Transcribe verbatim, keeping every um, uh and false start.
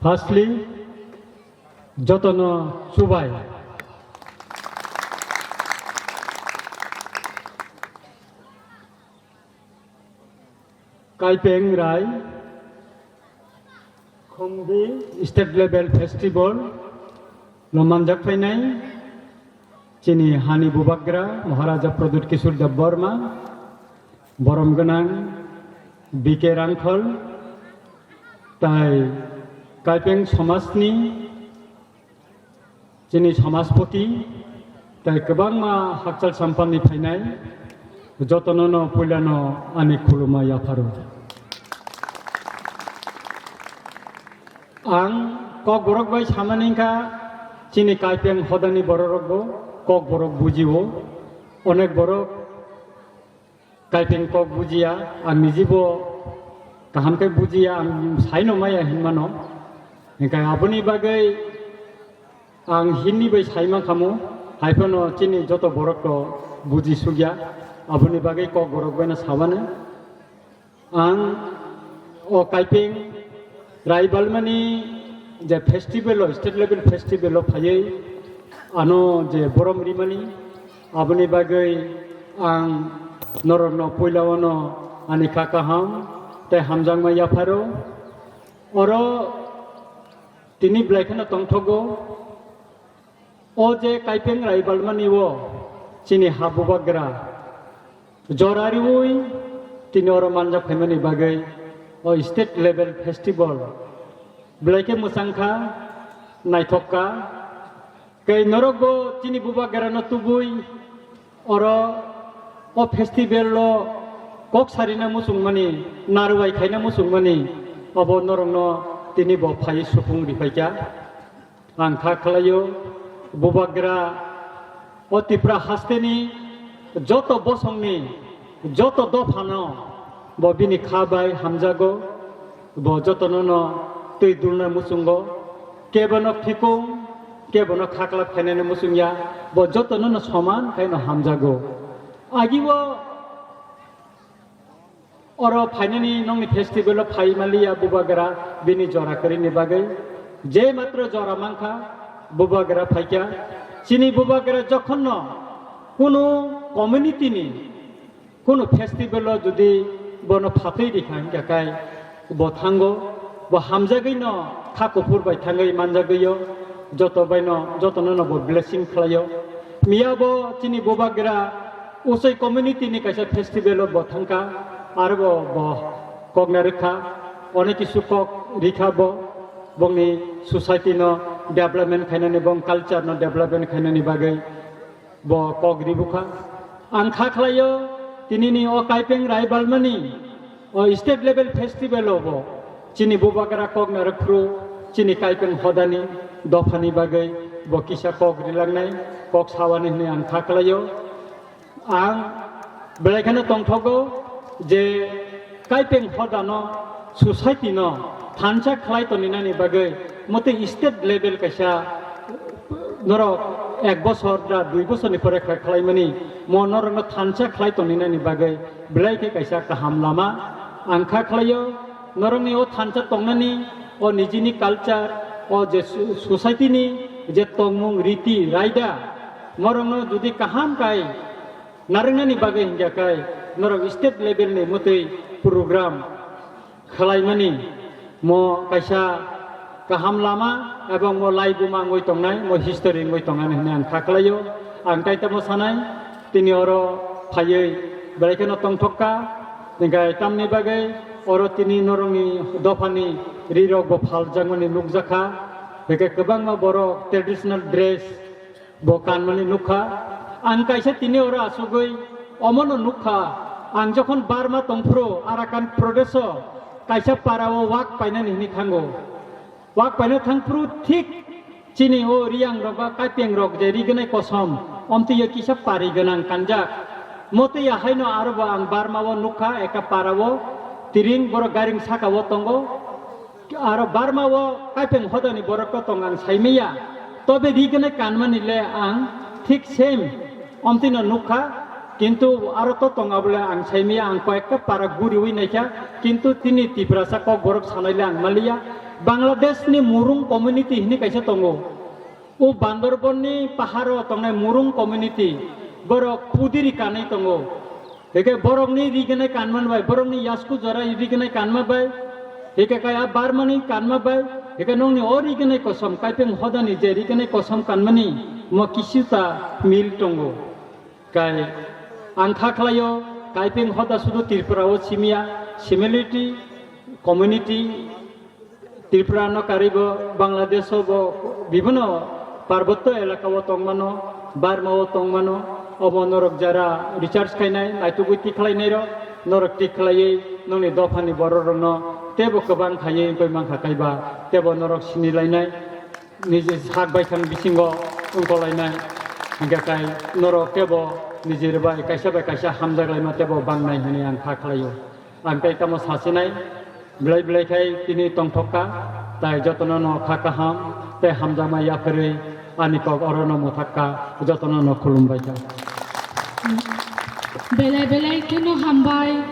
Firstly, jotono chubai. Kaipeng Rai Khumbi State Level Festival no manjak phainai chini hani bubagra Maharaja Pradyut Kishore Debbarma, borom gwnang B K Rangkhol, tai Kaipeng somajni chini samaspoti, tai kwbangma hakchal sampanni phainai, jotono no puilano ani khuluma yapharo. Ang Kokborok bai samani wngkha, chini Kaipeng hodani bororokbo Kokborok bujio, onek borok Kaipeng kok bujiya, ang nijibo kaham khe bujiya, ang saino maya hinmano. Hingkhe aboni bagwi ang Hindi bai saima khamu, haiphano chini joto borok to buji sugya, aboni bagwi Kokborok baino sabano. Ang o Kaipeng Raibalmani je festival o, state level festival o phaiwi ano je borom rimani, aboni bagwi ang norokno puilawano ani kha kaham tei hamjakma yapharo. Oro tini belai kheno tongthogo. O je Kaipeng Raibalmani o chini ha bubagra jora riwi tini oro manjak phaimani bagwi o state level festival belai khe mwchang kha, naithok kha. Tei norokbo chini bubagrano tubui oro o festival o kok sarina muchungmani, narwai khaina muchungmani, obo norokno tini bo phai supung riphaikha. Ang kha khlaio, bubagra o Tipra hasteni joto bosongni, joto dophano bo bini kha bai hamjago, bo jotono no twi dulna muchungo, kebono phikung, kebono khaklak phainani muchungya, bo jotono no soman khaino hamjago. Agio Oro phainani nongni festival o phai manliya bubagra bini jora kwrwini bagwi. Je matro jora mankha bubagra phaikha. Chini bubagra jokhonno kunu community ni kunu festival o jodi bono phatwi rikha hinkha kai bo thango, bo hamjagwi no kha kuphur bai thangwi manjagwi o, joto bai no, joto no, no bo blessing khlaio. Miya bo chini bubagra Usoi community ni kaisa festival o bo thangkha, aro bo, bo kok narwkha, onek kisu kok rikha bo, bongni society no development khainani, bong culture no development khainani bagwi bo kok ribukha. Ang kha khlaio, tinini o Kaipeng Raibalmani o state level festival o bo chini bubagra kok narwk phuru chini Kaipeng hodani dophani bagwi bo kisa kok rilangnai, kok sawani hwnwi ang kha khlaio. Ang belai kheno tongthogo je Kaipeng hodano society no thansa khlai toninani bagwi motwi state level kaisa norok ek bosor da dui bosorni pore kha khlaimani mo norokno thansa khlai toninani bagwi belai khe kaisa kaham lama ang kha khlaio. Norokni o thansa tongnani, o nijini culture, o je su-, society ni je tongmung riti raida, norokno jodi kaham kai narwknani bagwi hingya kai norok state level ni motwi program khwlaimani mo kaisa kaham lama ebong mo laibuma wngwi tongnai, mo history wngwi tongnani hwnwi ang kha khlaio. Ang tai tamo sanai, tini oro phaiwi belai kheno tongthok kha, hingkhe tamni bagwi oro tini norokni dophani rirok bo phaljakmani nukjakha, hingkhe kwbangma borok traditional dress bo kanmani nukha. Ang kaisa tini oro asugwi omono nukha, ang jokhon Burma tongphuru Arakan Pradesho kaisa parao wak painani hwnwi thango. Wak paina thangphuru thik chini o Riyangrok ba Kaipengrok je rignai kosom, omtwi kisa pari gwnang kanjak. Motwi haino arobo ang Burma o nukha, eka parao tiring borok garing saka o tongo. Aro Burma o Kaipeng hodani borok to tong ang saimaya. Tobe rignai kanmani le ang thik same omtwino nukha, kintu aro to tong abole ang saimaya, ang koyekta para guriwi naikha, kintu tini Tiprasa kok borok sanai le ang maliya. Bangladesh ni Murung community hini kaisa tongo. O Bandarban ni pahar o tongnai Murung community, borok pudiri kanwi tongo. Hike borokni rignai kanman bai, borokni yasku jora rignai kanma bai, hike kaya Burmani kanma bai, hike nongni o rignai kosom, Kaipeng hodani je rignai kosom kanmani mo kisita mil tongo. Kai ang kha khlaio, Kaipeng hoda sudu Tripura o simia, similarity, community, Tripura no karwi bo Bangladesh o bo bibino parbotto elaka o tongmano, Burma o tongmano, obo norok jara research khainai, naitugwi tikhlainai rok, norok tik khlaiwi nongni dophani borok rokno tebo kwbang khaiwi wngwi mankha kaiba, tebo norok sinilainai, niji sak baithang bisingo wngkolainai, hingkhe kai norok tebo nijir bai kaisa bai kaisa hamjak laima tebo bangnai hwnwi ang kha khlaio. Ang tei tamo sasinai, belai belai khai tini tongthok kha, tai jotono no kha kaham tei hamjakma yapharwi ani kok oro no mwthak kha, jotono no khulumbai kha. Belai belai kheno hambai.